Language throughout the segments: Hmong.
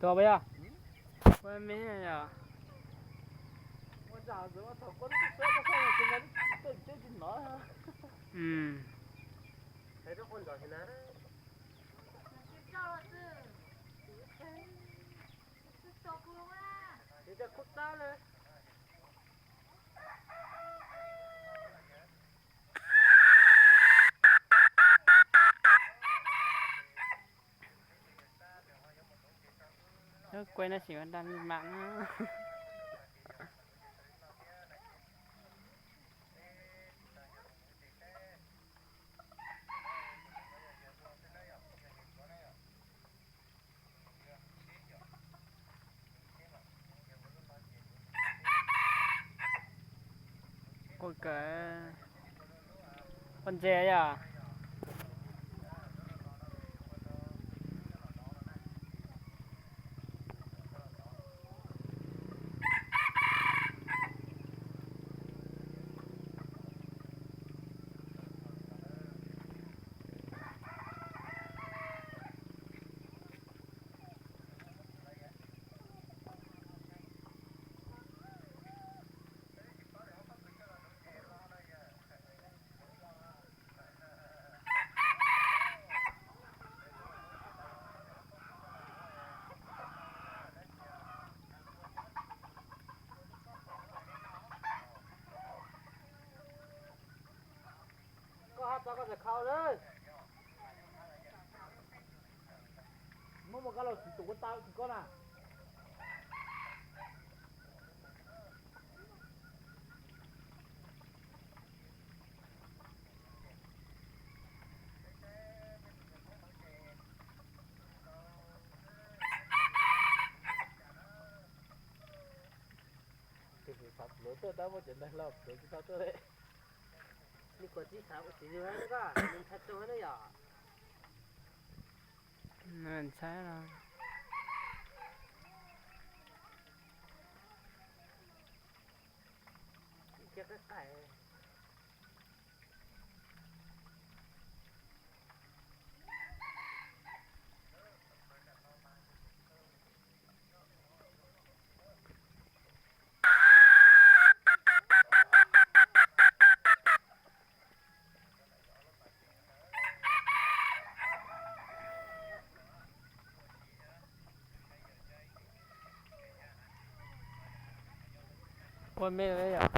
Ua me yog. Quay nó chỉ còn đang mặn. Ua kawg, ua ntses yom. Koj haj tso koj txawm khau na. Muab mus koj los tsis tus koj tau tsis koj na. Tus xav pluav tuaj tab muab cov ntawd hlo pluav tsis tau tuaj li. Nws kuam tsis xav ua tsis yug hab koj, nws ntshai tug hab na yom. Ntshai no. Ib kiag qaij qaij. Ua me yom.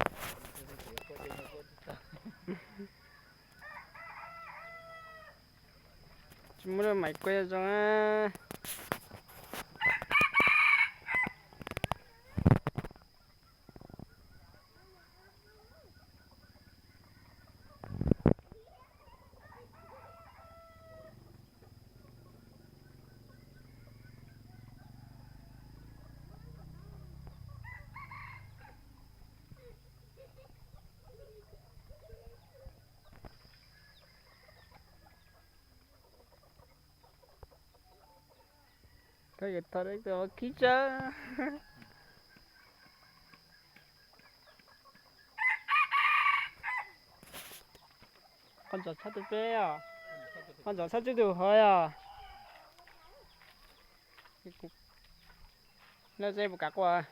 Tsis muaj lub mais kuaj zoo. Koj yuav tau dab tsi khib tsawb. Qhov ntxov txhob tus peb os. Qhov ntxov txhob txwb tus hov os. Lawv txawj puas kam quaj.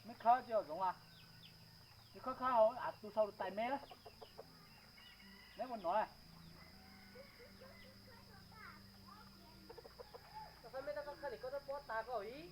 Meb khawb tsis zoov a. Tsis khawb khawb hauv av tu sau tais meb lawm. Meb ua nov. Meb tab koj khawb li koj rab pob tas koj ib.